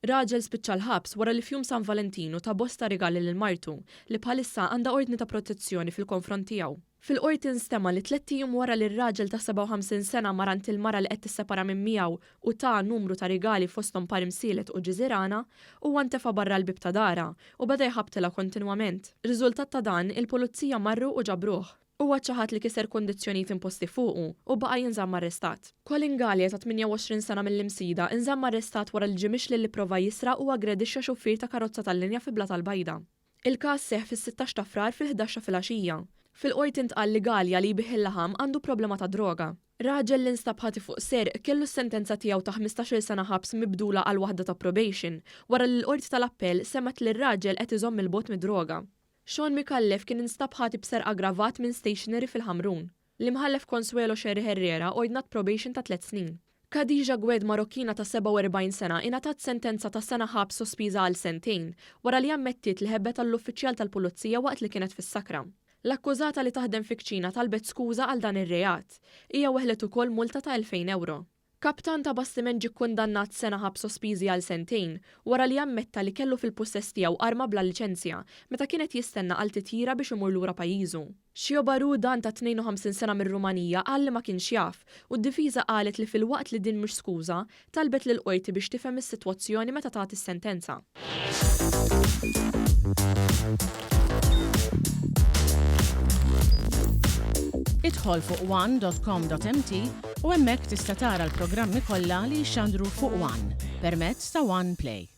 Raġel spiċċa l-ħabs wara li f'Jum San Valentinu ta bosta rigali lil martu, li bħalissa għandha ordni ta' protezzjoni fil-konfront tiegħu. Fil-Qorti nstema' li tlett ijiem wara li r-raġel ta' 57 sena mar għand il-mara li qed tissepara minn miegħu u ta numru ta' rigali fosthom par imsielet u ġiżirana, huwa ntefa' barra l-bieb ta' darha u beda jħabbtilha kontinwament. Riżultat ta' dan, il-Pulizija marru u ġabruh. Huwa ċaħad li kiser kundizzjonijiet imposti fuqu u baqa' jinżamm arrestat. Colin Galea ta' 28 sena mill-Imsida inżamm arrestat wara li ġie mixli li pprova jisraq u aggredixxa xufier ta' karozza tal-linja fi Blata l-Bajda. Il-każ seħħ fis-16 ta' Frar fil-ħdax ta' filgħaxija. Fil-Qorti ntqal li Galea li jbigħ il-laħam għandu problema ta' droga. Raġel li nstab ħati fuq serq kellu s-sentenza tiegħu ta' 15-il sena ħabs mibdula għal waħda ta' probation wara li l-Qorti tal-Appell semgħet li r-raġel qed iżomm 'il bogħod mid-droga. Sean Micallef kien instab ħati b'serq aggravat minn stationery fil-Ħamrun. L-Imħallef Consuelo Scerri Herrera ordnat probation ta' tlett snin. Khadija Gued Marokkina ta' 47 sena ingħatat sentenza ta' sena ħabs sospiża għal sentejn wara li ammettiet li ħebbet għall-uffiċjal tal-pulizija waqt li kienet fis-sakra. L-akkużata li taħdem fi kċina talbet skuża għal dan ir-reat. Hija weħlet ukoll multa ta' 2,000 ewro. Kaptan ta' bastiment ġie kkundannat sena ħabs sospiżi għal sentejn wara li ammetta li kellu fil-pussess tiegħu arma bla liċenzja meta kien qed jistenna għal titjira biex imur lura pajjiżu. Xiobaru Dan ta' 52 sena mir-Rumanija qal li ma kienx jaf u d-difiża qalet li filwaqt li din mhux skuża, talbet lill-Qorti biex tifhem is-sitwazzjoni meta tagħti s-sentenza. Idħol fuq one.com.mt u hemmhekk tista' tara l-programmi kollha li jixxandru fuq One permezz ta' One Play.